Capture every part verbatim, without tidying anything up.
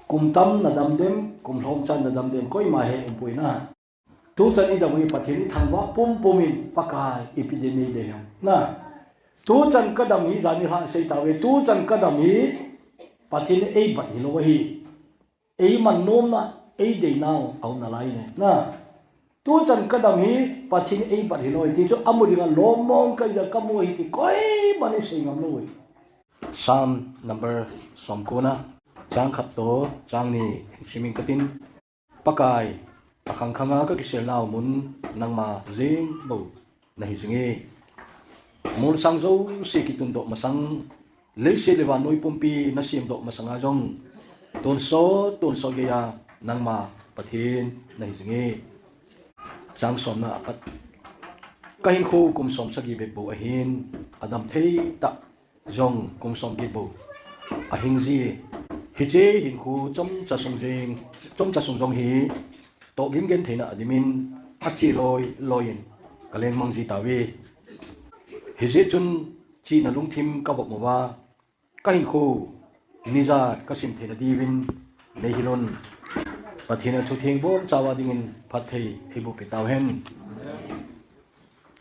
Kum tam nadam dem, kum lhom chan nadam dem, koima he umpoi na. Tuchan idam u hi Pathen ithangvah pumpum in Pakai ipi dinga eidei ham. Na. Tuchan kadam hi jani lha sei tauve, tuchan kadam hi Pathen eibat hilou ahi. Eiman nomna, eideinau aum nalai ne. Na. Tuchan kadam hi Pathen eibat hilou ahi ti chu amu dinga lom mong kaija kamu ahi ti koiman isei ngam lou ahi. Psalm number somkona, chang khat toh chang ni simin katin. Pakai, akhang khanga kakiselnau mun nangma jeng bou nahi jinge. Molsang jouse kitundoh masang, leiset le vannoi pumpi nasemdoh masanga jong tonsot tonsot geiya nangma Pathen nahi jinge. Chang somna apat. Kahinkho kum somsagi bep bou ahin, adam thei tah jong kum somget bou ahing ji. Hiche hinkho chomcha sung jeng, chomcha sung jong hi tohgim gentheina adimin ache loi loiyin kalengmang ji tauve. Hijeh chun chihna lungthim kavop uva, kahinkho nijat kasim theina diuvin neihil un. Pathen a thutheng bomchauva dingin phatthei eiboh peh tauhen.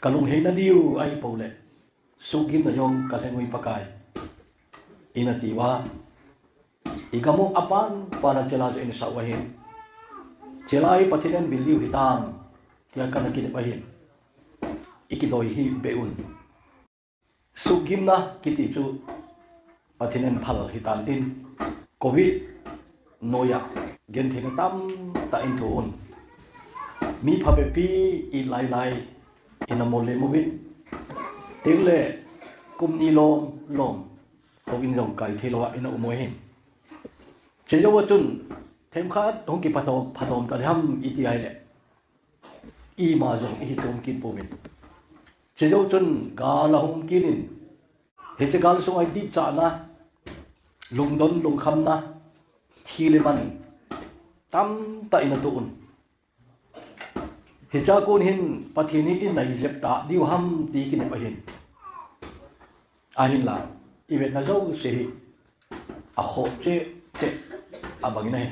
Kalungheina diu ahipouleh, suhgimna jong kalheng uve Pakai, ina tiuva, igam u apan pana chela chu ina sah u ahin. Chela hi Pathen in bil diu hitam tia kana kinep ahin. Ikidoi hih beh un. Suhgimna kiti chu Pathen in phal hitan tin, Covid noiya gentheina tamtah in thoh un. Mi phabep in lailai ina mol lem uvin, tengle kum ni lom lom houin jong kai theilou a ina um u ahin. Chejou a chun themkhat hung kiphatom, phatom ta diham iti ahile, ima jong ihi tum kit pouvin. Chejou chun gal ahung kit in, hiche gal sunga idipchatna, lungdon lungkhamna, thi le man tamtah ina toh un. Hichea kon hin Pathen in einai jep ta diu ham ti kinep ahin. Ahinla, ivetna jouse hi akhoh cheh cheh abangin ahi.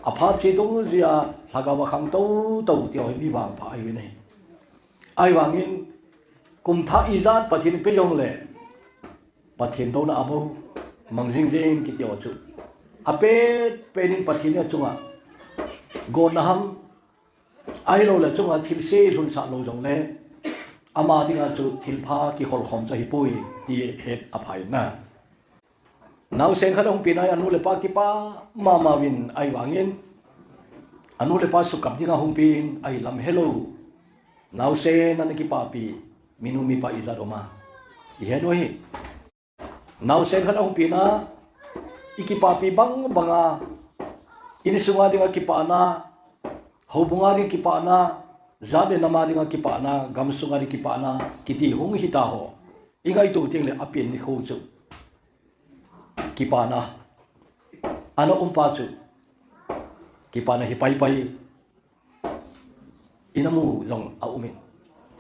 Aphat che dungjuiya lhagao a khangtou tou tia hi mi vangpha ahiuvin ahi. Ahivangin, kum thah ijat Pathen in pe jongle, Pathen douna a bou mang jingjing kiti ho chu, apet pet in Pathen in achunga gonna ham, ahilouleh achunga thilse lhunsah lou jongle, ama dinga chu thilpha kikholkhom chu ahipoi ti het aphai na. Naosen khat ahung pen a, anu le apa kipa mama uvin ahivangin, anu le apa sukap dinga hung pen ahi lam helou. Naosen ana kipapi minu mipa ijat um a, ihet u ahi. Naosen khat ahung pen a, ikipapi bang banga, insunga dinga kipana, houbunga dinga kipana, jat le nam a dinga kipana, gamsunga dinga kipana kiti hung hita ho, ingaito tengle apen nikho chu kipana ana um pa chu kipana hi paipai ina mu jong aumin.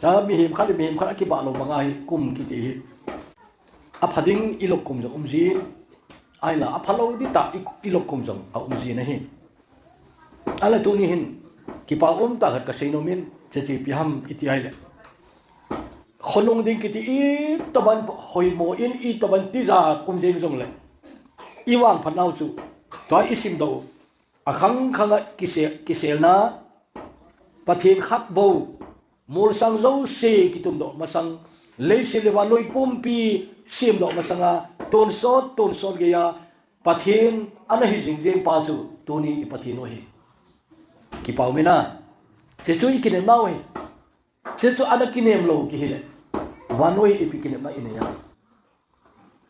Cha, mihem khat le mihem khat akibah lou banga hi kum kiti hi apha ding ilop kum jong um jin, ahinla aphalou ding tah i, ilop kum jong aum jin ahi. Ahinla tuni hin kipa umtah khat kasei nomin, cheche ipi ham iti ahile, khonung ding kiti itobang hoimo in, itobang tijat um ding jongle, ivangphatnau chu tua isimdoh u, akhang khanga kise, kiselna, Pathen khat bou, molsang jouse kitundoh masang, leiset le vannoi pumpi semdoh masanga tonsot tonsot geiya Pathen ana hi jingjing pa chu tuni i Pathen u ahi. Kipa umin a, chechu ikinemnau ahi. Chechu ana kinem lou kihile, vannoi ipi kinepna inei a?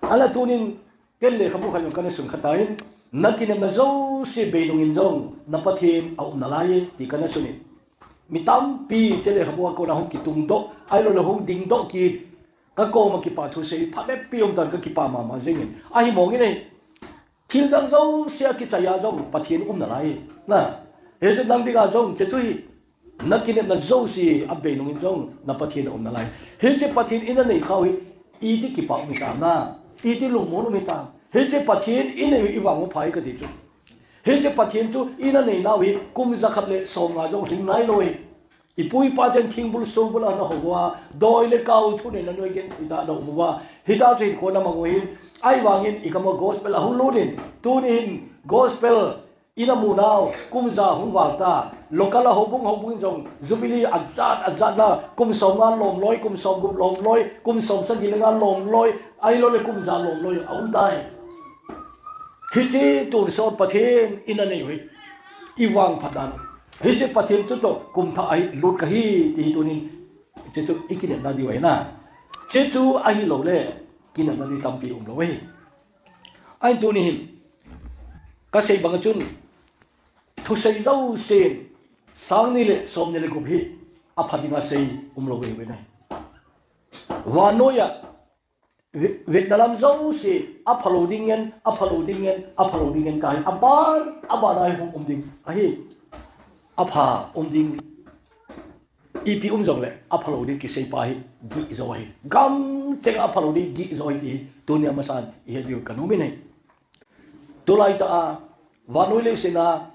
Ahinla tunin ken lekhabu khat jong kana sun kha tan, na kinemna jouse bei nungin jong na Pathen aum nalai e ti kana sunin. Mi tampi che lekhabu a kona hung kitungdoh, ahilouleh hung dingdoh kit, kakoma kipa thusei phabep pi umtan, kakipa mama jengin. Ahimongin e, thildang jouse a kichai a jong Pathen um nalai e. Na, hichu nang dinga jong chechu hi, na kinepna jouse abei nungin jong na Pathen aum nalai. Hiche Pathen ina neikhau hi iti kipa um hitam, iti lungmon um hitam. Hiche Pathen inei u ivang u phai kati chu. Hiche Pathen chu ina neinau hi kum jakhat le somnga jong lhing nailou hi. Ipu ipa ten thingbul songbul ana hou uva, doi le kau thuneina noigen ita ana um uva. Hita chu hin kona mang u hin, ahivangin ikama gospel ahung lut in, tuni hin gospel ina munau, kum ja hung val ta, local a houbung houbung jong, jubilee ajat ajat na, kum somnga lom loi, kum somgup lom loi, kum somsagi le nga lom loi, ahilouleh kum ja lom loi, aum tai. Hiche tonsot Pathen ina nei u hi, ivang phat dan. Hiche Pathen chutoh kum thah ahi lut kahi, ti hi tunin, hiche chu ikinepna diu ahi na. Hiche chu ahilouleh, kinepna di tampi umlou ahi. Ahin tuni hin, kasei bang chun, thusei jousen, sang ni le som ni le gup hi, apha dinga sei umlou veve nai. Vannoi a, ve-, vetna lam jouse, aphalou ding ngen, aphalou ding ngen, aphalou ding ngen kahi, aban, aban ahi hung um ding, ahi, apha um ding. Ipi um jongle, aphalou ding kisei pa hi, gih jo ahi. Gamcheng aphalou ding gih jo ahi ti hi, tunia masan, ihet diu kanom in ahi. Tulai tah a, vannoi leiset a,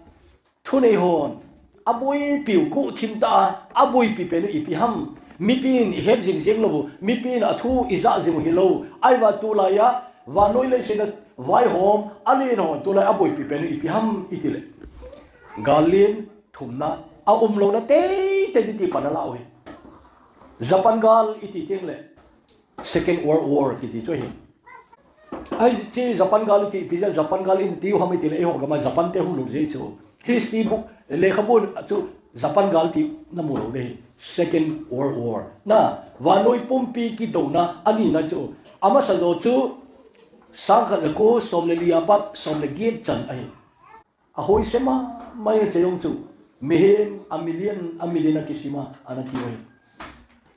thunei hon, aboipiu guhthim tah a, aboipi pen u ipi ham. Mipin ihet jing jeng lou u, mipin athu ija jing u hilou. Ahivang tulai a, vannoi leiset a, vaihom, alen hon, tulai aboipi pen u ipi ham, itile. Gal len, thumna, aumlouna teitei ding ti pan ala u hi. Japan gal iti teng le, Second World War kiti chu ahi. Ahi chu Japan gal iti pi ja, Japan gal iti u ham itile, eiho gam a Japan te hung lut jeh chu. History book, lekhabu a chu Japan gal ti namu lou ding ahi. Second World War. Na, vannoi pumpi kidouna anina chu. Amasa jo chu, sangkhat jako som le li apat som le get chan ahi. Ahoi sema, mai a chejong chu. Mihem, a million, a million a kisima, ana kiu ahi.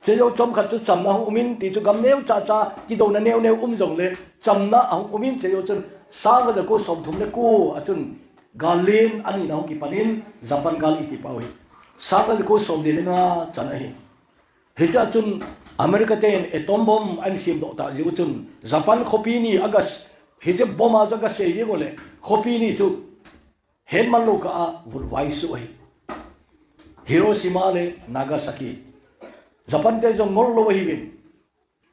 Chejong chomkhat chu chamna hung umin, ti chu gam neo cha cha, kidouna neo neo um jongle, chamna ahung umin chejong chun, sangkhat jako som thum le ko, a chun, gal len anina hung kipanin, Japan gal iti pau hi. Sangkhat jako som le nga chan ahi. Hiche a chun, America ten atom bomb ahin semdoh tah jeh u chun, Japan khopi ni a gas, hiche bomb a chu agasei jeng u le, khopi ni chu, hetman lou kah a vutvai suh ahi. Hiroshima le Nagasaki. Japan te jong ngol lou ahiuvin.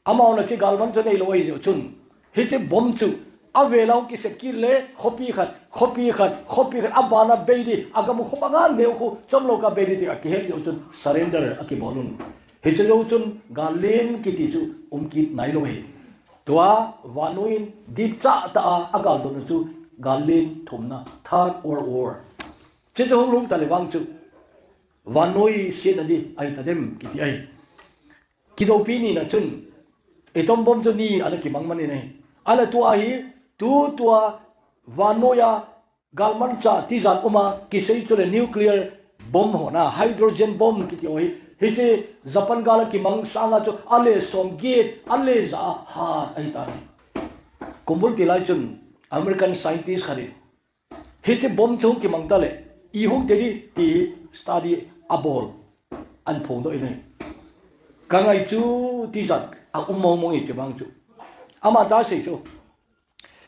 Amaho na chu galvan chu neilou ahi jeh u chun. Hiche bomb chu avel a hung kisep kit le khopi khat, khopi khat, khopi khat, abana bei di, agam u kho banga neo khu chomlou kah bei di ti akihet jeh u chun surrender akibol un. Hiche jou chun gal len kiti chu um kit nailou ahi. Tua vannoi in dipcha tah a agaldon u chu gal len thumna, Third World War. Hiche chu hung lhung ta le vang chu vannoi siatna di ahi tadem kiti ahi. Kidoupi nina chun atom bomb chu ni ana kimang man in ahi. Ahinla tua hi, tu tua vannoi a galmanchah tijat um a kisei chu le nuclear bomb ho na, hydrogen bomb kiti ho hi. Hiche Japan gal a kimang sanga chu ale som get, ale ja a hat ahi tai. Kumbul tilai chun American scientist khat in hiche bomb chu hung kimang ta le, i hung te di ti study abol, ahin phongdoh in ahi. Ka ngai chu tijat aum mong mong e hiche vang chu. Ama ta sei chu.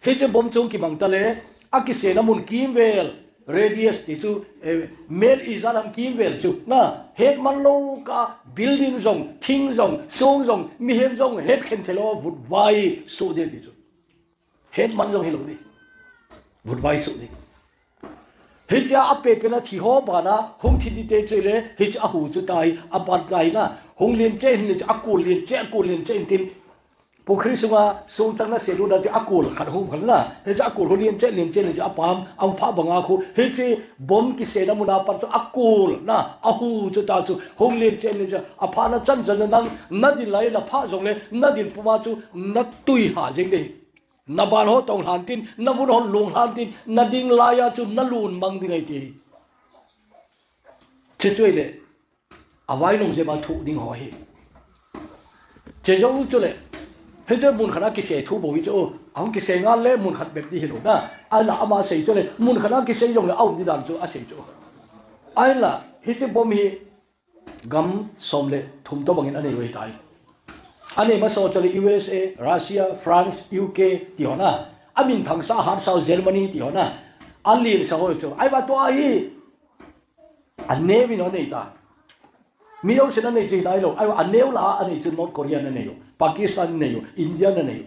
Hiche bomb chu hung kimang ta le, akisena mun kimvel, radius ti chu, eh, mel ijat ham kimvel chu. Na, hetman lou kah building jong, thing jong, song jong, mihem jong, het khen thei lou, vutvai suh ding ti chu. Hetman jong hilou ding. Vutvai suh ding. Hiche a ape pen a thi ho bana, hung thi ti te chu le, hiche a hu chu tai, aban tai na, hung len cheh in le chu akul len cheh, akul len cheh in tin, Pukhri sunga songtang na se luna chu akul khat hung khat na. Hiche akul khu lien cheh, lien cheh, lien cheh, apam, aphah banga khu. Hiche bomb kisena muna pat chu akul na, ahu chu ta chu. Hung lien cheh, lien cheh, aphah na chan chan na nang, nadin lai naphah jongle, nadin puma chu natui ha jeng ding. Naban ho tong lhan tin, navun ho lung lhan tin, nading laiya chu nalun mang ding ahi ti. Hiche chu ahile. Avai nung jep a thuh ding ho ahi. Hiche jou chu le, hiche mun khat a kisei thu bou hi chu, ahung kisei ngal le mun khat bep di hilou na. Ahinla ama sei chu le, mun khat a kisei jong le aum di dan chu asei chu. Ahinla, hiche bomb hi gam som le thum tobang in anei u ahi tai. Anei masa u chu le U S A, Russia, France, U K ti ho na. Amin thangsa, hatsa, Germany ti ho na. Alin sa ho chu. Ahivang tua hi. Aneo in anei ta. Mi jousen anei chu hita hilou. Ahivang aneo lah a anei chu North Korea anei u. Pakistan anei u. India anei u.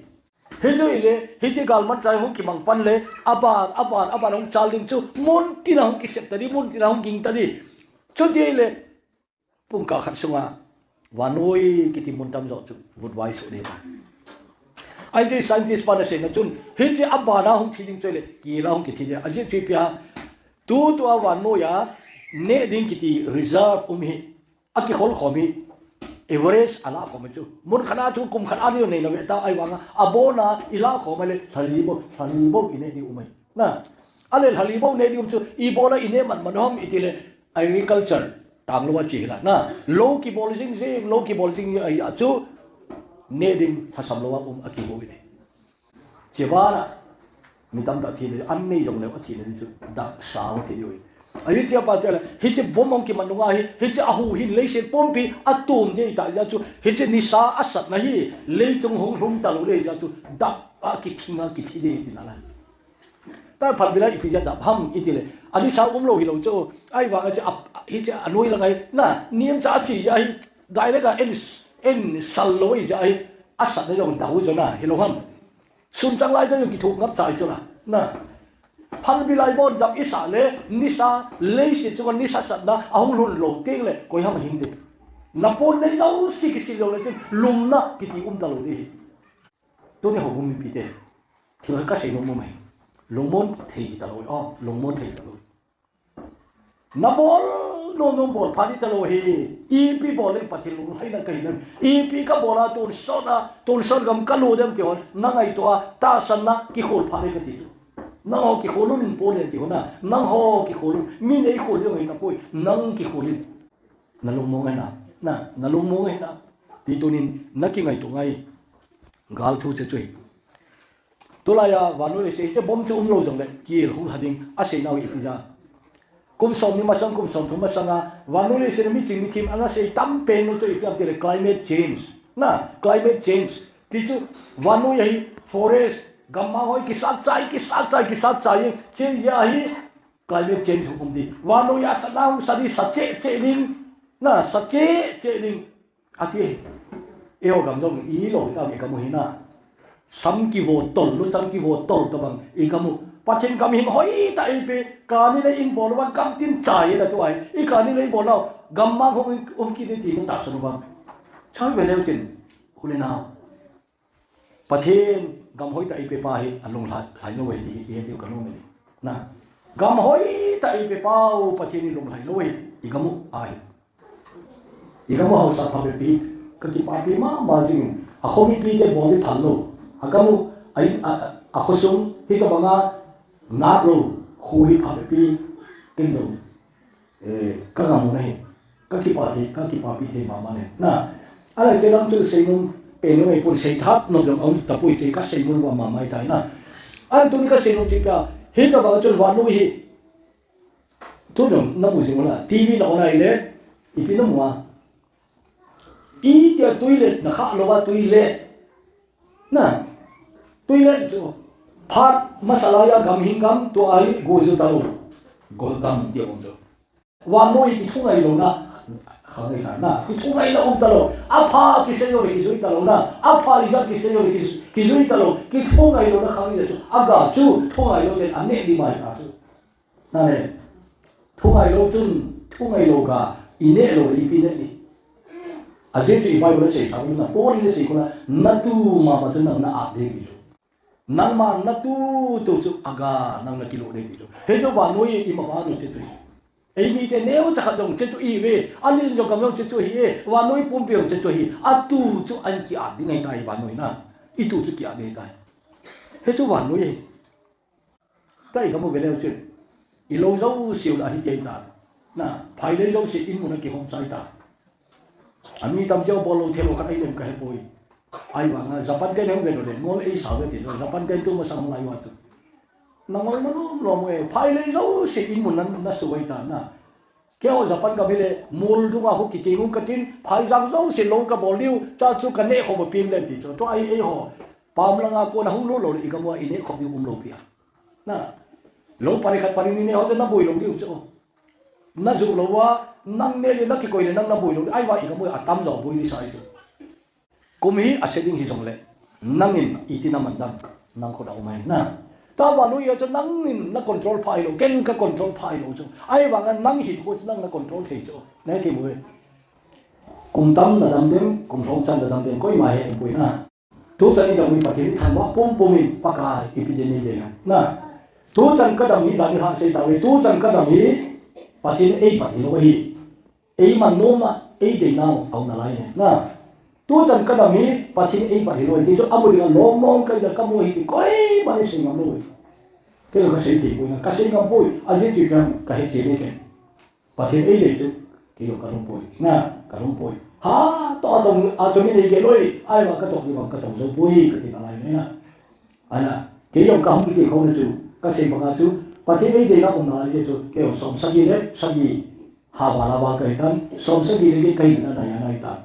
Hichu ile, hiche galmanchah hung kimang pan le, aban, aban, aban hung chal ding chu, mun tina hung kisep ta ding, mun tina hung ging ta ding. Chuti ile, pungkah khat sunga, vannoi kiti mun tamjo chu, vutvai soh ding ta. Ahi chu scientist pan aseina chun, hiche abana hung thi ding chu ile, kila hung kithi ding. Ajeh chu ipi ham, tutua vannoiya, neh ding kiti reserve um hi, akikhol khom hi, average ala khom chu. Mun khat a chu kum khat a ding nei na ve ta ahivanga, abona ila khom le, lhali bou, lhali bou ineh ding um ahi. Na, ale lhali bou neh ding um chu, ibola ineh man man ham iti le, agriculture, tanglouva che hila. Na, lou kibol jing jing, lou kibol jing ahi a chu, neh ding lhasam louva um akibol ine. Che bana, mi tamtah thina, an nei jong leu athina chu, dak sao thei u. Ahi tia pa tela, hiche bomb hung kiman nunga hi, hiche ahu hin leiset pumpi, atum ding ta ja chu, hiche nisa asatna hi, leichung hung lhum talou le ja chu, dak a kikhinga kithi ding tina la. Ta phat bila ipi ja dap ham iti le. Anisa umlou hilou chu. Ahivanga chu ap, hiche anoi langa hi. Na, niam cha achi ja hi. Dai le ga en, en sal lou ja hi. Asatna jong dau jo na, hilou ham. Sun chang lai jong kithuh ngap chai chu la. Na. Phat bila ibon dap isa le, nisa, leiset chunga nisa satna, ahung lhun lou teng le, koi ham hing ding. Napon nei lou si kisil lou le chin, lumna, kiti um talou ding. Tuni houbung mipite. Thil kasei nom nom ahi. Lungmon thei talou, oh, lungmon thei talou. Nabol nom nom bol phat talou hi. Ipi bol le Pathen lunglhaina kahi nam. Ipi kabol a tonsot a, tonsot gam kalut dem ti ho. Nangaito a, tahsanna, kikhol phat le kati chu. Nangho kikhol un po le ti ho na. Nangho kikhol un. Min eikhol ding ahi tapoi. Nang kikhol in. Nalungmong ahi na. Na, nalungmong ahi na. Ti tunin, nakingaito ngai. Gal thu che chu hi. Tulaiya, vannoi leiset hiche bomb chu umlou jongle, kihung lha ding, aseinau hi ipi ja. Kum somni masang, kum somthum masanga, vannoi leiset miching mithem ana sei tam pen nu chu ipi ham tile climate change. Na, climate change. Ti chu, vannoi a hi forest, gammang hoi kisat chai, kisat chai, kisat chai, che ja hi climate change hung um ding. Vannoi a sa nau, sa ding, sa cheh cheh ding. Na, sa cheh cheh ding. Ati hi. Eiho gam jong ilou hitam igam u hi na. Sam kivo tol, luchang kivo tol tobang igam u. Pathen gam hin hoitah eipe, kani le in bol uva gam tin chai la tu ahi. I kani le in bol uva, gammang hung um kit ding ti tahsan uva. Chai ve leu chin, u le nao. Pathen gam hoitah eipe pa hi alunglhai, lhai lou ahi ti hi, ti hi ka nom e. Na. Gam hoitah eipe pa u Pathen hi lunglhai lou ahi, igam u ahi. Igam u haosa phabep hi, kakipapi mama jing. Akho mipite bol hi phal lou. Agam u, a, a, akhosung, hitobanga, nat lou, kho hi phabep hi, kin lou. Eh, kagam u nahi, kakipa thei, kakipapi thei mama ne. Na, ahile che lam chu seinom, pen nom ei pon sei tha, nom jong aum tapoi che kaseinom uva mama ahitai na. An tuni kaseinom chu ipi ham, hitobang chun vannoi hi. Tu jong namu jing u na, T V na on ahile, ipi namu a. Itia toilet na kha louva toilet. Na. Toilet chu. Phat masala a gam hing gam tua hi go ju talou. Go gam ti um chu. Vannoi kithungai louna. Khangai na. Kithungai na um talou. Apha kisei lou le kijui talou na. Apha ijat kisei lou le kijui talou. Kithungai louna khangai le chu. Aga chu thungai lou le ane ni mai ta chu. Nale, thungai lou chun, thungai lou ga, ineh lou le ipi neh ding. Ajeh chu i Bible a seisah u na, Paul in asei kona, natu mama chu nang na-at ding ti chu. Nangma natu tu chu aga, nang nakilo ding ti chu. Hichu vannoi ima vannoi che chu hi. Eimite neocha khat jong che chu ihiuve, alin jong gam jong che chu ahi e, vannoi pumpi jong che chu ahi. Atu chu ahin ki-at ding ahitai vannoi na. Itu chu ki-at ding ahitai. Hichu vannoi ahi. Tua igam u ve leu chun. Ilou jouse u la hitia ahitai. Na, phailei jouse in mun a kihom chai tai. Ami tamjo bol lou thei lou khat ahi dem kahepoi. Ahivanga, Japan ten hung ve lou le, ngol eisa uve ti lou, Japan ten tu masang lai uva tu. Nangol malom lom e, phailei jouse in mun a na, nasuh ahitai na. Keiho Japan kami le, mol dunga khu kikeng ung katin, phaijang jouse lou kabol diu, cha chu kaneh khom a peng le ti chu. Tua ahi eiho. Pam langa kona hung lut lou le igam uva ineh khop diu umlou pi a. Na, lou pani khat pani ni neh ho chu naboi lou diu chu. Najuh lou uva, nang neh le nakikoi le nang naboi lou le, ahivang igam uva atam jo boi ding sa ahi chu. Kum hi ase ding hijongle, nangin iti naman dam, nang khut a um ahi na. Tua vannoi a chu nangin na control pha hilou, ken ka control pha hilou chu. Ahivanga nang hinkho chu nang na control thei chu. Nahe thei mo e. Kum tam nadam dem, kum lhom chan nadam dem, koima he poi na. Tuchan idam hi Pathen ithangvah pumpum in Pakai ipi ding nei ding ham. Na. Tuchan kadam hi dan ihin sei tauve, tuchan kadam hi Pathen eipat hilou ahi. Eiman nomna, eideina aum nalai e. Na. Tuchan kadam hi Pathen eipat hilou ahi ti chu amu dinga lom mong kahi a kamu ahi ti koiman asei ngam lou e. Kei jong kasei thei poi na, kasei ngam poi, ajeh chu ipi ham kahe cheh ding e. Pathen eidei chu, kei jong kalung poi, na, kalung poi. Hatah a tong, atong in eigel lou e, ahivang katong ding vang katong jou poi, kati nalai e na. Ana, kei jong kahung kiti khom na chu, kasei banga chu, Pathen eideina um nalai chu, kei jong som sagi le sagi, ha val a val kahi tan, som sagi le get kahi na, na ya nai tan.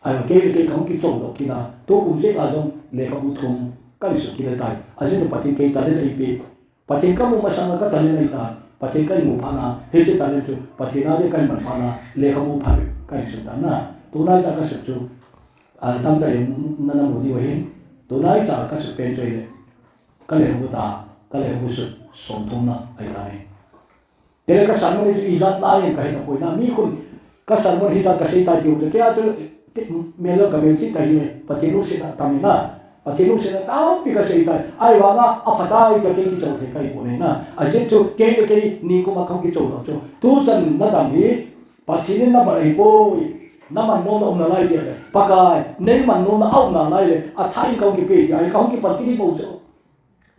Ahivang kei le kei kahung kichom doh kit na, tukum jeh a jong lekhabu thum kahin sut kit tai. Ajeh chu Pathen kei talent eipe, Pathen kamu masanga ka talent ahi tan. Pathen kahin mu phat na, hiche talent chu Pathen a ding kahin man phat na, lekhabu phabep kahin sut tan na. Tunai cha kasut chu, a, tamtah in na, namu diu ahin. Tunai cha kasut pen chu ahile, ka lekhabu ta, ka lekhabu sut somthum na ahi tan e. Kei le ka sermon hi chu ijat lai em kahe tapoi na. Mi khun ka sermon hijat kasei tai tiu chu, kei a chu, kei, mel jong kamel cheh tai e, Pathen lungset atam e na. Pathen lungset atampi kasei tai. Ahivanga apha tai tia kei kichol thei kahi poi na. Ajeh chu kei le kei nikum a kahung kichol doh chu, tuchan nadam hi Pathen in nabat ahipoi. Naman nomna um nalai tia le, Pakai, neiman nomna aum nalai le, athah in kahung kipe tia, kahung kipan kit ding bou chu.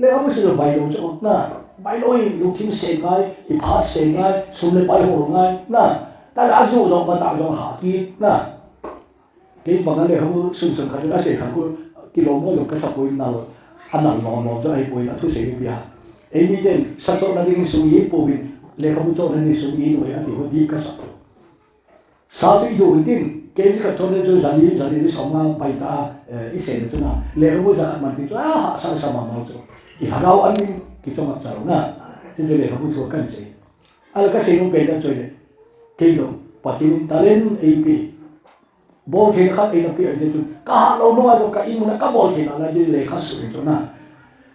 Lekhabu sut jong bailou chu, na, bailou in lungthim seng ngai, iphat seng ngai, sum le pai hol ngai, na, tale ajoh jong matah jong hah kit, na. Kei banga lekhabu sun sun khat in asei khat khu, kilom mo jong kasa poi na, anal lom lom jong ahipoi na, thusei ipi a. Eimiten, sa chohna ding sung i pouvin, lekhabu chohna ding sung i noi ati ho dih kasa. Sa chu idoh u hitin, kei chu khat chom le chu jali, jali le som nga pai ta, eh, isei le chu na, lekhabu ja khat man ti chu, ah, hahsa sa mama chu. I lhagao an ding kichom a cha lou na, ti chu lekhabu thu kahin sei. Ahile kasei nom pen chu ahile, kei jong, Pathen in talent eipe, bol theina khat eina pe ahi chu, ka hah lou nunga jong ka in mun a ka bol theina lai chu lekha sut chu na.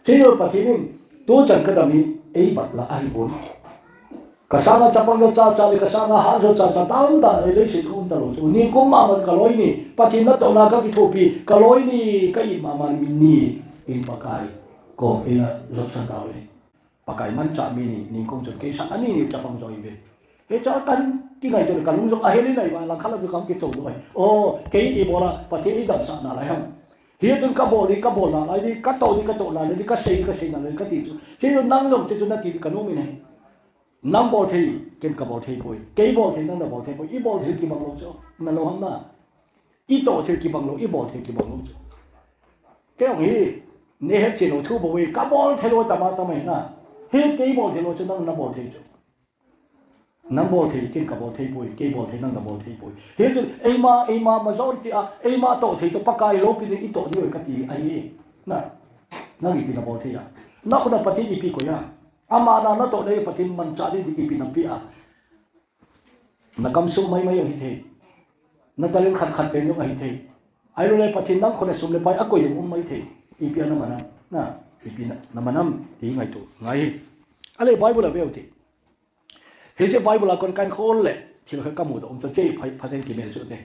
Ti chu Pathen in, tuchan kadam hi eibat la ahipoi. Kasanga chapang jo chacha le, kasanga hah jo chacha, tamtah le leiset um talou chu. Nikum mama kaloi ni, Pathen natohna kakithopi, kaloi ni, ka it mama ni, in Pakai. Ko, ina jopsan tauve. Pakai manchah mi ni, nikum chun kei sang ani ni chapang jo ive. Hicha kan kingaito le kalung jong ahel in ahi vang, langkhat lam jong kahung kichol doh ahi. O, kei ibola, Pathen idamsah nalai ham. Hichun kabol di, kabol nalai di, katoh di, katoh nalai di, kasei di, kasei nalai di, kati chu. Hichun nang jong, hichun nati di kanom in ahi. Nang bol thei, ken kabol thei poi. Kei bol thei, nang nabol thei poi. Ibol thei kibang lou chu. Nalou ham na. Itoh thei kibang lou, ibol thei kibang lou chu. Kei jong hi, nei hetchen lou thu bou e, kabol thei lou tama tama hi na. Hi kei bol thei lou chu, nang nabol thei chu. Nang bol thei, ken kabol thei poi, kei bol thei, nang nabol thei poi. Hichun, eima, eima, majority a, eima toh thei chu Pakai loupina itoh diu ahi kati ahi. Na, nang ipi nabol thei a. Nakhut a Pathen ipi koi a. Ama na natoh le Pathen manchah ding ipi nape a. Nakam sung maimai jong hithei. Na talent khat khat pen jong ahithei. Ahilou le Pathen nang khut a sum le pai akoi jong um maithei. Ipi a naman am. Na, ipi na, naman am. Ti ngaito ngai. Ahile Bible a veu te. Hiche Bible a kon kahin khol le, thil khat kamu doh um chu, che pha, phaten kimel chu te.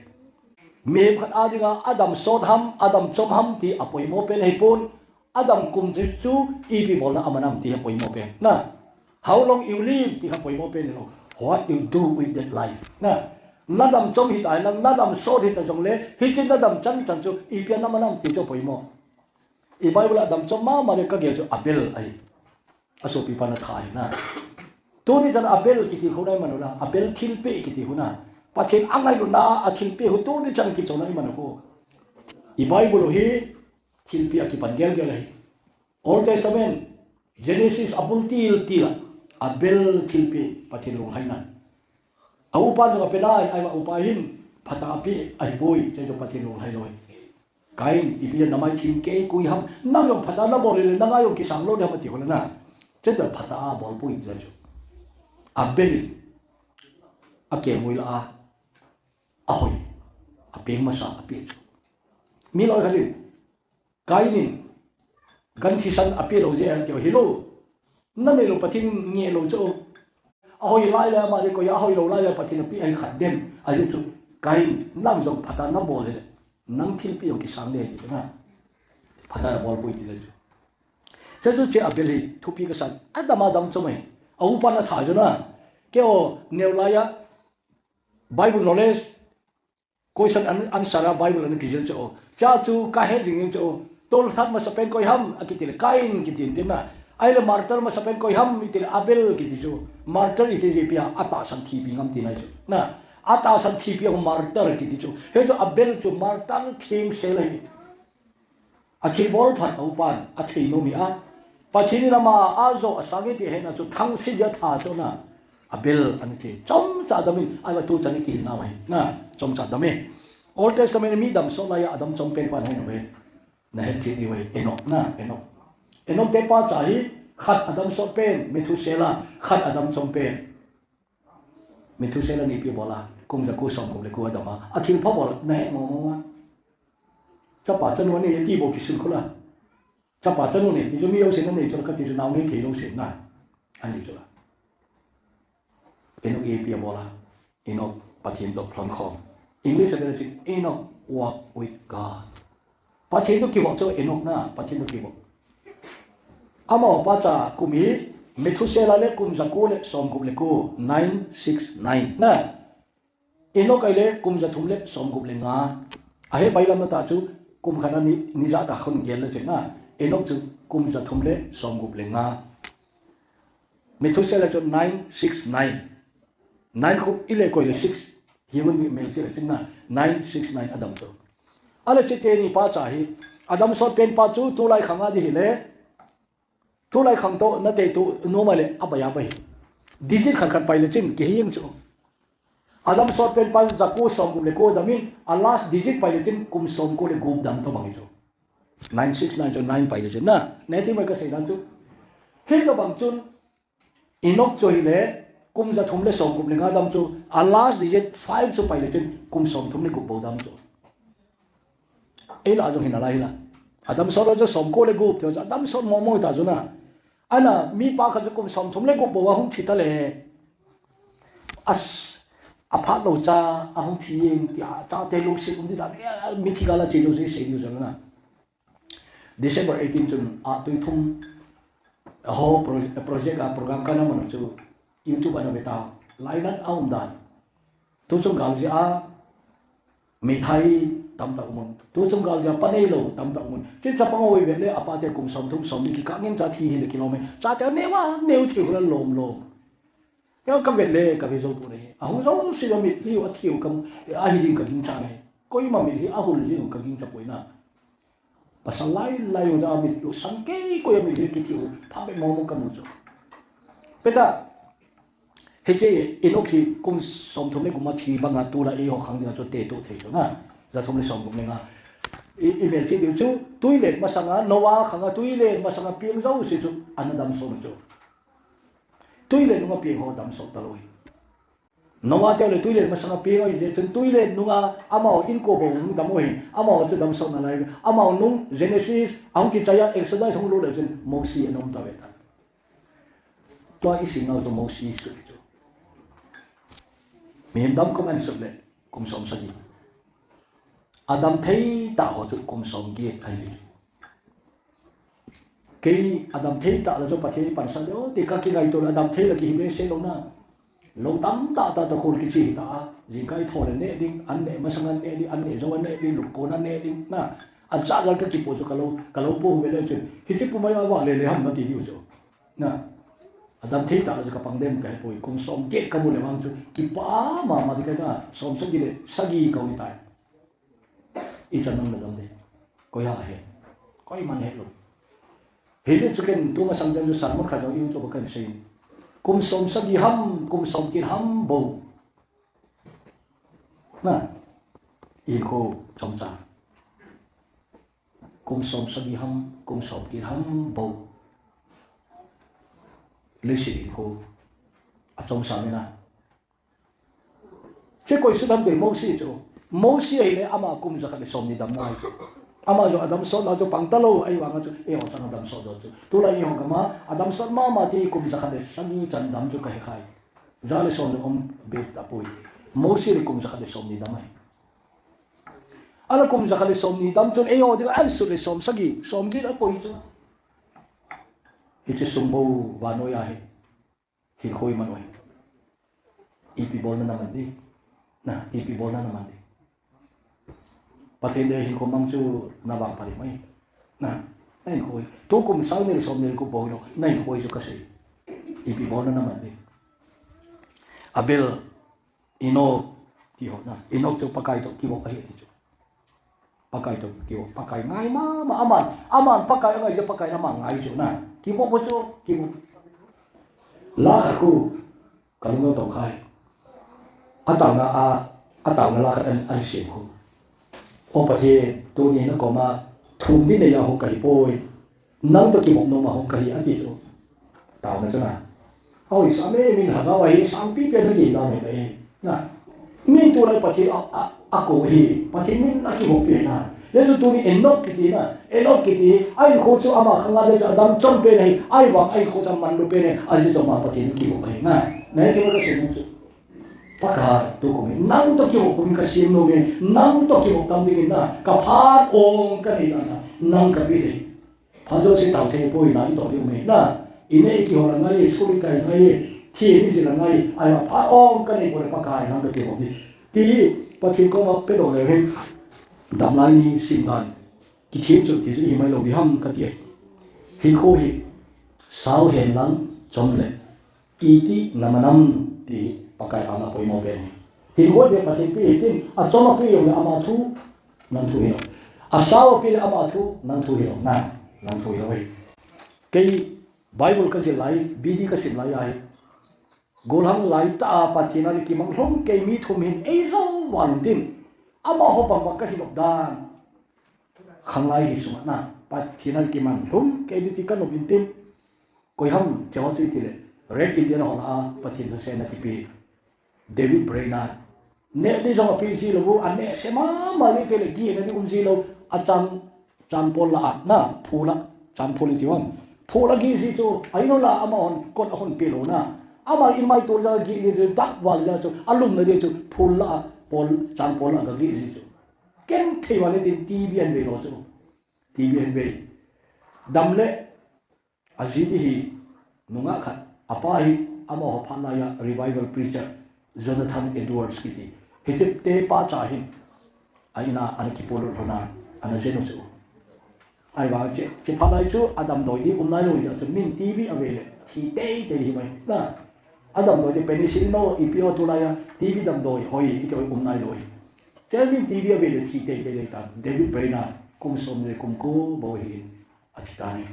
Mihem khat a dinga, adam sot ham, adam chom ham ti apoimo pen ahipon, adam kum chu, chu ipi bolna aman am ti apoimo pen. Na, how long you live ti apoimo pen lo. What you do with that life. Na, nadam chom hita lang, nadam sot hita jongle, hiche nadam chan chan chu ipi a naman am ti chu apoimo. I Bible a adam chom mama le kagel chu Abel ahi. Asopipa na thai na. Tuni chan Abel kiti khu na iman u na. Abel thilpeh kiti khu na. Pathen angailutna a athilpeh khu tuni chan kichonna iman u khu. I Bible u hi thilpeh a kipan gelgel ahi. Old Testament, Genesis a bul til til a. Abel thilpeh Pathen lunglhaina. A upa jong ape nai, ahivang upa hin phatah a pe ahipoi, hiche jong Pathen lunglhai lou ahi. Kain, ipi na mai thim kei kui ham, nang jong phatah a nabol le, nang a jong kisang lou ding ham ati ho le na. Chenda phatah a abol poi ati chu. Abel, akengui lah a, ahoi, apeng masa, ape chu. Mi loi khat in, Kain in, gan thisan ape lou jeh a ati ho hilou. Nanei lou Pathen in ngeh lou chu. Ahoi lai le ama le koi a, ahoi lou lai le Pathen in ape ahi khat dem. Ajeh chu Kain, nang jong phatah a nabol le, nang thilpeh jong kisang ding ahi ti na. Phatah a abol poi ati le chu. Chuche chu che Abel hi thupi kasan. Adam a dam chom e. A upa na tha chu na. Keiho neo lai a Bible knowledge, question and answer a Bible ana kijil chu. Cha chu kahet jing jing chu. Tolthat masapen koi ham akiti le Kain kiti in tin na. Ahile martyr masapen koi ham iti le Abel kiti chu. Martyr iti le ipi ham, atahsan thipi ngam tina chu. Na, atahsan thipi a martyr kiti chu. Hichu Abel chu martyr themsel ahi. Athilbol phat a upan, athei nom hi a. Pathen in ama a jo asang e ti ahet na chu thangse dia tha chu na. Abel ana ti. Chomcha adam in, ahivang tuchan i kihil nau ahi. Na, chomcha adam e. Old Testament mi dam sot lai a adam chom pen pa na hi nom e. Na het thei diu ahi. Enok na, Enok. Enok te pa cha hi khat adam sot pen, Methuselah, khat adam chom pen. Methuselah in ipi abol a, kum jako somgup le ko adam a. Athilpha bol, na het mong mong a. Chapa chanu anei ti bou kisun khu la. Chapa chanu anei ti chu mi jousen anei chu la kati chu nao nei thei lou sen na. Anei chu la. Enok ipi abol a. Enok Pathen toh lhon khom. English a chu Enoch walk with God. Pathen toh kivoh chu Enok na, Pathen toh kivoh. Amaho pa cha kum hi Methuselah le kum jako le somgup le ko, nine six nine. Na. Enok ahile kum jathum le somgup le nga. Ahe pai lam na ta chu kum khat a ni, ni ja da khun gel le cheng na. Enok chu kum jathum le somgup le nga. Methuselah chu nine six nine. Nine khu i le koi le six. Hi hun mi mel si le ching na nine six nine adam chu. Ahile chite ni pa cha hi. Adam sot pen pa chu tulai khang a di hi le. Tulai khang toh na te tu noma le a bai a bai. Digit khat khat pai le chin ki hing chu. Adam sot pen pa jako somgup le ko dam in a last digit pai le chin kum somko le gup dam to bang chu. Nine six nine chu nine pai le chin na. Ne ti mai ka sei dan chu. Hi to bang chun Enok chu hile, kum jathum le somgup le nga dam chu, a last digit five chu pai le chin, kum somthum le gup bou dam chu. Ei la jong hi na lai hi la. Adam sot chu somko le gup, te chu adam sot mo mo ta chu na. Ana, mi pa khat chu kum somthum le gup bou a hung thi ta le. As, aphat lou cha, ahung thi jeng, ti a, chate lungset um di ta, mi thi gal a che lou sei sei di chu na. December eighteen chun a tui thum a ho pro-, project a program kana man chu YouTube ana ve ta. Lainat a um dan. Tu chung gal jia mithai tam tak um. Tu chung gal jia panei lou tam tak um. Chin chapang oi ve le apa te kum som thum som ni ki ka ngin cha thi hi le kilom e. Cha te ne wa neu thi hula lom lom. Kei ka vet le, ka vet jou poi. A hung jou si a mit hi a thiu kam, a hi ding ka ging cha nei. Koima mit hi a hul ding ka ging cha poi na. Pasal lai lai u da mit lu sang kei ko ya mit hi ki thiu. Pha be mo mo ka mu jo. Peta, hiche Enok hi kum som thum le kum a thi banga tu la eiho khang ding a chu te tu thei jo na. Jathum le som thum le nga. I, i vel thi diu chu, tuilet masanga, Noah khanga tuilet masanga piang jou si chu, ana dam som chu. Tuilet nunga piang ho dam sot ta lou hi. Noah te le tuilet masanga piang ho hi, chun tuilet nunga amaho inko bou hung dam u hi, amaho chu dam sot na lai, amaho nung Genesis, ahung kichai a Exodus hung lut le chun Mosi ana um ta ve ta. Tua i sim nau chu Mosi chu chu. Mihem dam kum an sut le, kum som sagi. Adam thei ta ho chu kum som get ahi. Kei adam thei ta la chu Pathen in pansa le, o, ti ka kingaito le adam thei la ki hi be se lou na. Lou tam ta ta ta khol kichi hi ta a. Jingkah i tho le ne ding, an ne masang an ne ding, an ne jou an ne ding, lukon an ne ding na. An sa gal ka kipo chu ka lou, ka lou po hu le chu. Hichi pu mai a va le le ham na ti diu chu. Na. Adam thei ta la chu ka pang dem ka he poi, kum som get ka mu le vang chu. Kipa mama di ka na, som sagi le, sagi ka u ni tai. I chan nang le dam de. Koi a he. Koiman he lou. Hichu chu ken tu masang dem chu sermon khat jong YouTube a kan sei. Kum som sagi ham, kum som get ham bou. Na. I kho chomcha. kum som sagi ham, kum som get ham bou. Leiset hinkho achom sa mina. Che koi sut ham ti Mosi chu. Mosi ahile ama kum jakhat le somni dam nai chu. Ama chu adam sot na chu pang talou, ahivanga chu eiho chang adam sot jo chu. Tulai eiho gam a adam sot mama ti kum jakhat le sagi chan dam chu kahe khai. Ja le som le um be tapoi. Mosi le kum jakhat le somni dam ahi. Ala kum jakhat le somni dam chun eiho dinga asut le som sagi, som get apoi chu. Hiche sung bou vannoi ahi. Hinkho iman u ahi. Ipi bolna naman di. Na, ipi bolna naman di. Pathen le hinkho mang chu navangphat hih mai. Na, nahinkho hi. Tukum sang ni le som ni le gup bou hilou. Nahinkho hi chu kasei. Ipi bolna naman di. Abel, Enok, ti ho na. Enok chu Pakai toh kivop ahi ti chu. Pakai toh kivop, Pakai ngai mama, aman, aman Pakai angai chu, Pakai in ama ngai chu na. Kivop chu, kivop. La khat khu, kalung atong khai. Ataona a, ataona la khat an, an sem khu. O Pathen, tuni nakoma thum ding neiya hung kahi poi. Nang toh kivop nom a hung kahi ati chu. Taona chu na. Hoi sa me min ha ga wa hi sang pi pen na ki la me te. Na. Min tulai Pathen a, a, ako hi. Pathen min a kivop pi na. Hijeh chun tuni Enok kiti na. Enok kiti. Ahinkho chu ama khanga le chu adam chom pen ahi. Ahivang ahinkho chu amanlu pen ahi. Ajeh chu ama Pathen kivop ahi na. Na hi kivop ka chu. Pakai, tukum hi nang toh kivop kum kasem nom e, nang toh kivop tam dingin na, kaphat ong kanei dan na, nang kape e. Phat jouse tao thei poi na, itoh ding um e na. Ineh ikihol angai, school ikai angai, thiem ijil angai, ahivang phat ong kanei poi Pakai nang toh kivop ding. Ti hi, Pathen koma pedoh leu hen, damlai ni sim dan. Kithem chun ti chu ihi mai lou ding ham kati e. Hinkho hi, sao hen lang, chom le. Iti na manam ti Pakai a na poimo pen hi. Hinkho hi Pathen pi hitin, achom api jong le ama thu, nang thu hilou. Asao api le ama thu, nang thu hilou. Na, nang thu hilou hi. Kei Bible kajil lai, B D kasim lai ahi. Golhang lai tah a Pathen a ding kimang lhung kei mi thum hin eijou val um tin. Amaho bang bang kahi lop dan. Khanglai hi sunga na. Pathen a ding kimang lhung kei ding ti kanop in tin. Koi ham, cheho chu itile, Red Indian ho lah a, Pathen thuseina kipe. David Brainerd. Neh ding jong ape ji lou, aneh se mama ni tile, gihna ding um ji lou, achang, changpol lah a, na, phul a, changpol iti ham. Phul a gih ji chu, ahin la amahon, kot ahon pe lou na. Ama in mai tol ja gih ji chu, dak val ja chu, alumna ding chu, phul lah a, pol, changpol lah a gagih ji chu. Ken thei val in tin T V an ve lou chu. T V an ve. Dam le, Aji hi nungah khat, apa hi amaho phat laiya revival preacher Jonathan Edwards kiti. Hiche te pa cha hin, a ina ana kipolut lhon a, ana jen u chu. Ahivang che, che phat lai chu adam doi ding um nailou jeh chun min T V ave le, thi teitei hi mai. Na, adam doi ding penicillin o, ipi o tulaiya, T V damdoi hoi, iti hoi um nailou hi. Che min T V ave le, thi teitei ding tan. David Brainerd, kum som le kum ko bou hi. Athi tan ahi.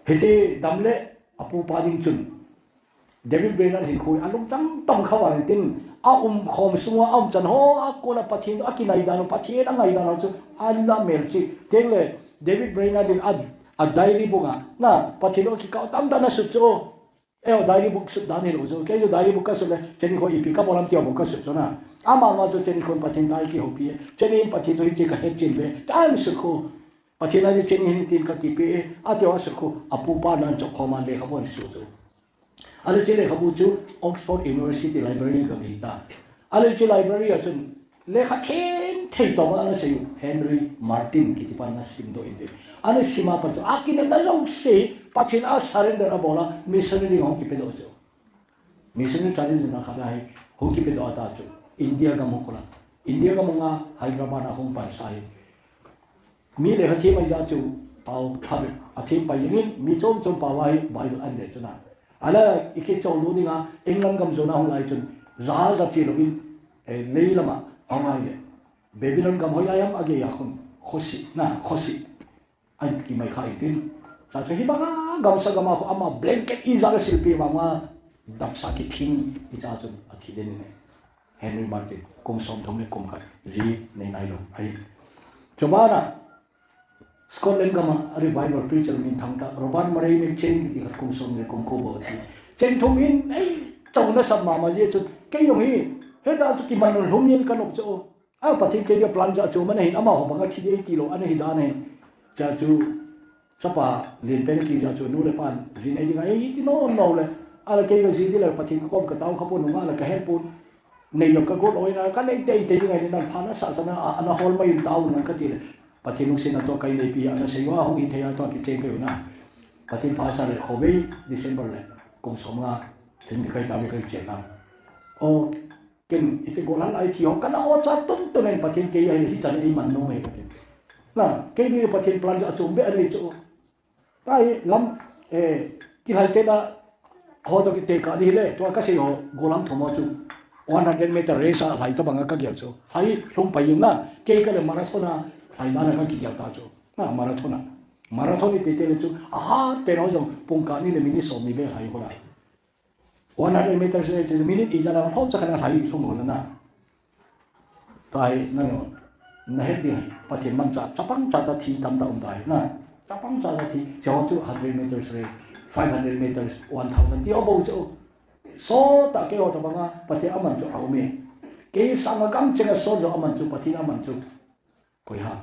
Hiche dam le apupa ding chun David Brainerd hinkho hi alungchang tong kha val in tin, aumkhom sunga aumchan ho a kona Pathen toh akinai dan u, Pathen angai dan u chu ala mel chi. Tengle David Brainerd in a, a diary book a, na, Pathen toh akikah u tamtah ana sut chu. Eiho diary book sut dan hilou chu. Kei chu diary book kasut le, cheni kho ipi kabol ham ti ho bou kasut chu na. Ama ma chu cheni khon Pathen toh eikihoupi e. Cheni in Pathen toh hiche kahet chen ve. Kasut kho. Pathen a ding cheni hin tin kati pe e. Ati ho asut kho. Apupa nan chop khom a lekhabu asut chu. Ahile hiche lekhabu chu Oxford University Library a gagei ta. Ahile hiche library a chun lekha themthei tobang ana sei u Henry Martyn kiti pan ana simdoh in tin. Ana sim a pat chu akinepna jouse Pathen a surrender abol a missionary hung kipedoh chu. Missionary challenge na khat ahi hung kipedoh a ta chu. India gam hung kona. India gam hung a Hyderabad a hung pansa ahi. Mi lekha them ahi jeh chun pao phabep a them pai jeng in mi chom chom pao ahi Bible an le chun a. Ahile i kichol lou ding a England gam jon a hung lai chun jahaj a che louvin, eh, lei lam a hung lai le. Babylon gam hoilai ham agei a khun khosi na khosi. An kimai kha in tin. Cha chu hibang a gamsa gam a khu ama blanket ijat a silpi vang a damsa kithing hi cha chun athi den in. Henry Martyn, kum som thum le kum khat, ji nei nailou ahi. Chubana, Scotland gam a revival preacher min thangtah Robert Murray McCheyne kiti khat kum som le kum ko bou thi. Cheng thum in ei chau nasat mama jeh chun kei jong hi heta chu kiman lhum in ka nop chu. A Pathen kei dia plan jat chu mana hin amaho banga thi ding ti lou ana hi dan ahi. Cha chu chapa len pen ki cha chu nu le pan jin ei dinga ei ti nom nom le. Ala kei ka jin di le Pathen ka kom ka tao kha pon nunga la ka het pon. Nei lou ka got oi na ka nei tei tei dinga ni nang pha na sa sa na a, ana hol mai in tao nang ka ti le. Pathen lungsetna toh ka nei pi ana sei uva hung hi thei a toh kicheng ka u na. Pathen pha sa le khovei December le kum som nga thim ni kai ta ve kai chen na. O Ken, iti gollhang lai thi ho, kana o cha tun tun in Pathen kei ahi, hichan eiman nom e Pathen. Na, kei ni Pathen plan chu achom be anei chu. Tahi lam, eh, kilhai te na, ho toh kite ka di le, tua ka sei ho, gollhang thum ho chu. One hundred meter race a lhai tobang a ka gel chu. Lhai lhung pai in na, kei ka le marathon a, lhai dan a ka kigel ta chu. Na, marathon a. Marathon iti te le chu, a hat pen ho jong, pung kah ni le minute som ni be lhai ho la. One hundred meters race, minute ijat a lhom cha khat a lhai lhung ho la na. Tahi, na no, na het ding, Pathen mancha, chapang cha ta thi tamtah um tahi, na. Chapang cha ta thi, chao chu hundred meters race, five hundred meters, one thousand, ti ho bou chu. Sot a kei ho tobang a, Pathen aman chu aum e. Kei sanga gam chenga sot jong aman chu, Pathen aman chu. Koi ham.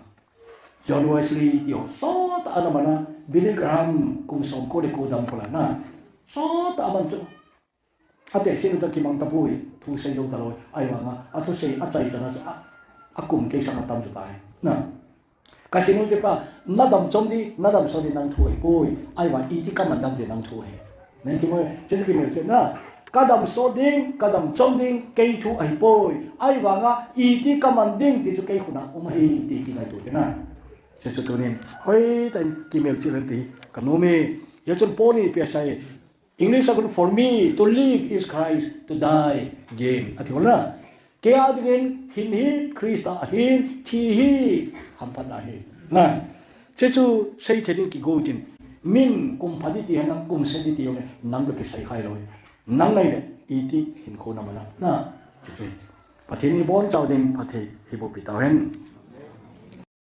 John Wesley ti ho, sot a ana man a, Billy Graham kum som ko le ko dam ko la na. Sot a aman chu. Ate sin ta kimang tapoi, thu sei jou talou, ahivanga, athusei, achai chan a chu, a, akum kei sanga tam chu tai. Na. Ka sin u te pa, na dam chom ding, na dam sot ding nang thu ahipoi, ahivang iti ka man dam ding nang thu ahi. Nang ti mo, chu chu kimel chu na. Ka dam sot ding, ka dam chom ding, kei thu ahipoi. Ahivanga, iti ka man ding, ti chu kei khut a um ahi, ti kingaito te na. Chu chu tunin, hoitah in kimel chil hen ti, ka nom e. Hijeh chun Paul in ipi asei. English a kon, "For me, to live is Christ, to die gain." Ati ho la. Kei a dingin, hin hi Christa ahin, thi hi hamphatna ahi. Na, chu chu seithei ding kigo tin. Min kum pha ding ti hen lang, kum set ding ti jong le, nang toh kisai khai lou. Nang nai le, iti hinkho na man a. Na, chu chu. Pathen in ibonchauva ding phatthei eiboh pi tau hen.